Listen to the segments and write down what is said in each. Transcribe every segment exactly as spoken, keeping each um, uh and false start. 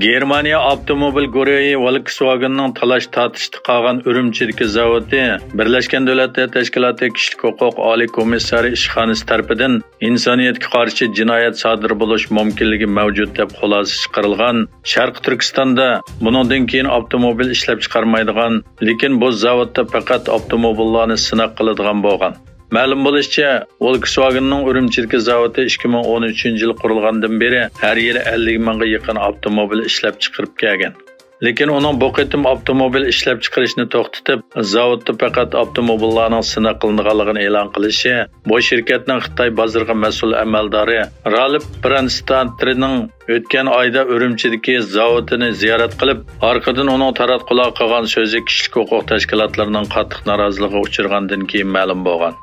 گېرمانىيە ئاپتوموبىل گۇرۇھى ۋولكسۋاگېننىڭ تالاش-تارتىشتا قالغان ئۈرۈمچىدىكى زاۋۇتى بىرلەشكەن دۆلەتلەر تەشكىلاتى كىشىلىك ھوقۇق ئالىي كومىسسارى ئىشخانىسى تەرىپىدىن ئىنسانىيەتكە قارشى جىنايەت سادىر بولۇش مۇمكىنلىكى مەۋجۇت دەپ خۇلاسە چىقىرىلغان شەرقىي تۈركىستاندا بۇنىڭدىن كېيىن ئاپتوموبىل ئىشلەپچىقارمايدىغان، لېكىن بۇ زاۋۇتتا پەقەت ئاپتوموبىللارنى سىناق قىلىدىغان بولغان. مەلۇم بولۇشىچە، ۋولكسۋاگېننىڭ ئۈرۈمچىدىكى زاۋۇتى ئىككى مىڭ ئون ئۈچىنچى يىل قۇرۇلغاندىن بېرى ھەر يىلى ئەللىك مىڭغا يېقىن ئاپتوموبىل ئىشلەپچىقىرىپ كەلگەن. لېكىن ئۇنىڭ بۇ قېتىم ئاپتوموبىل ئىشلەپچىقىرىشنى توختىتىپ، زاۋۇتتا پەقەت ئاپتوموبىللارنىڭ سىناق قىلىنىدىغانلىقىنى ئېلان قىلىشى بۇ شىركەتنىڭ خىتاي بازىرىغا مەسئۇل ئەمەلدارى رالف برانستادتېرنىڭ ئۆتكەن ئايدا ئۈرۈمچىدىكى زاۋۇتىنى زىيارەت قىلىپ، ئارقىدىن ئۇنىڭ تاراتقۇلارغا قىلغان سۆزى كىشىلىك ھوقۇق تەشكىلاتلىرىنىڭ قاتتىق نارازىلىقىغا ئۇچرىغاندىن كېيىن مەلۇم بولغان.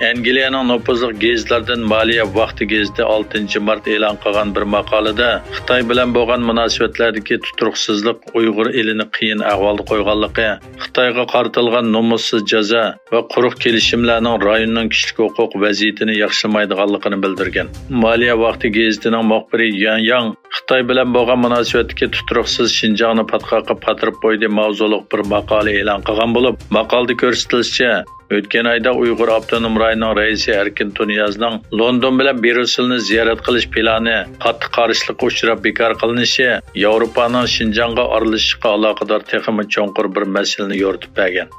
ئەنگلىيەنىڭ نوپۇزلۇق گېزىتلىرىدىن مالىيە ۋاقتى گېزىتى ئالتىنچى مارت ئېلان قىلغان بىر ماقالىدە خىتاي بىلەن بولغان مۇناسىۋەتلەردىكى تۇتۇرۇقسىزلىق ئۇيغۇر ئېلىنى قىيىن ئەھۋالدا قويغانلىقى، خىتايغا قارىتىلغان نومۇسسىز جازا ۋە قۇرۇق كېلىشىملەرنىڭ رايوننىڭ كىشىلىك ھوقۇق ۋەزىيىتىنى ياخشىلىمايدىغانلىقىنى بىلدۈرگەن. مالىيە ۋاقتى گېزىتىنىڭ مۇخبىرى يۈەن ياڭ خىتاي بىلەن بولغان مۇناسىۋەتتىكى تۇتۇرۇقسىز شىنجاڭنى پاتقاققا پاتۇرۇپ قويدى ماۋزۇلۇق بىر ماقالە ئېلان قىلغان بولۇپ، ماقالىدا كۆرسىتىلىشىچە، ئۆتكەن ئايدا ئۇيغۇر ئاپتونوم رايونىنىڭ رەئىسى ئەركىن تۇنىيازنىڭ لوندون بىلەن بريۇسسېلنى زىيارەت قىلىش پىلانى قاتتىق قارشىلىققا ئۇچراپ بىكار قىلىنىشى ياۋروپانىڭ شىنجاڭغا ئارىلىشىشقا ئالاقىدار تېخىمۇ چوڭقۇر بىر مەسىلىنى يورۇتۇپ بەرگەن.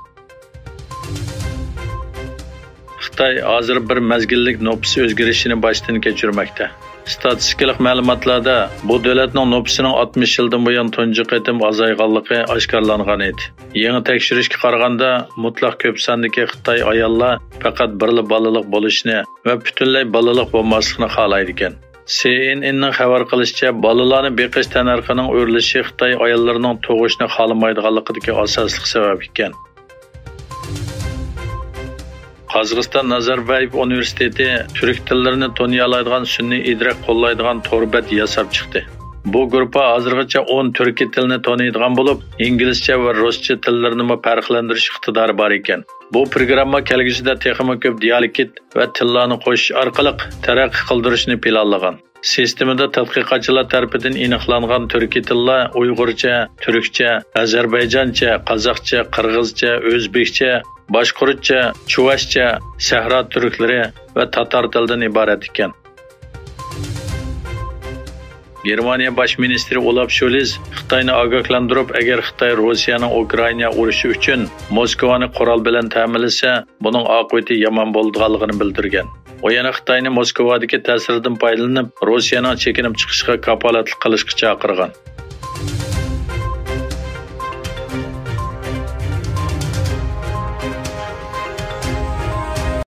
خىتاي ھازىر بىر مەزگىللىك نوپۇس ئۆزگىرىشىنى باشتىن كەچۈرمەكتە. ئىستاتىستىكىلىق مەلۇماتلاردا بۇ دۆلەتنىڭ نوپۇسىنىڭ ئاتمىش يىلدىن بۇيان تۇنجى قېتىم ئازايغانلىقى ئاشكارىلانغان ئىدى. يېڭى تەكشۈرۈشكە قارىغاندا، مۇتلەق كۆپ ساندىكى خىتاي ئاياللار پەقەت بىرلا بالىلىق بولۇشنى ۋە پۈتۈنلەي بالىلىق بولماسلىقنى خالايدىكەن. سى ئېن ئېننىڭ خەۋەر قىلىشىچە، بالىلارنى بېقىش تەننەرخىنىڭ ئۆرلىشى خىتاي ئاياللىرىنىڭ تۇغۇشنى خالىمايدىغانلىقىدىكى ئاساسلىق سەۋەب ئىكەن. قازاقىستان نازاربايېۋ ئۇنىۋېرسىتېتى تۈرك تىللىرىنى تونۇيالايدىغان سۈنئىي ئىدراك قوللايدىغان تور بەت ياساپ چىقتى. بۇ گۇرۇپپا ھازىرغىچە ئون تۈركىي تىلنى تونۇيدىغان بولۇپ، ئىنگلىزچە ۋە رۇسچە تىللىرىنىمۇ پەرقلەندۈرۈش ئىقتىدارى بار ئىكەن. بۇ پروگرامما كەلگۈسىدە تېخىمۇ كۆپ دىئالېكت ۋە تىللارنى قوشۇش ئارقىلىق تەرەققىي قىلدۇرۇشنى پىلانلىغان. سىستېمىدا تەتقىقاتچىلار تەرىپىدىن ئېنىقلانغان تۈركىي تىللار ئۇيغۇرچە، تۈركچە، ئەزەربەيجانچە، قازاقچە، قىرغىزچە، ئۆزبېكچە، باشقۇرتچە، چۇۋاشچە، سەھرا تۈركلىرى ۋە تاتار تىلىدىن ئىبارەت ئىكەن. گېرمانىيە باش مىنىستىرى ئولاف شولز خىتاينى ئاگاھلاندۇرۇپ، ئەگەر خىتاي روسىيەنىڭ ئۇكرائىنا ئۇرۇشى ئۈچۈن موسكۋانى قورال بىلەن تەمىنلىسە، بۇنىڭ ئاقىۋىتى يامان بولىدىغانلىقىنى بىلدۈرگەن. ئۇ يەنە خىتاينى موسكۋادىكى تەسىرىدىن پايدىلىنىپ، روسىيەنىڭ چېكىنىپ چىقىشىغا كاپالەتلىك قىلىشقا چاقىرغان.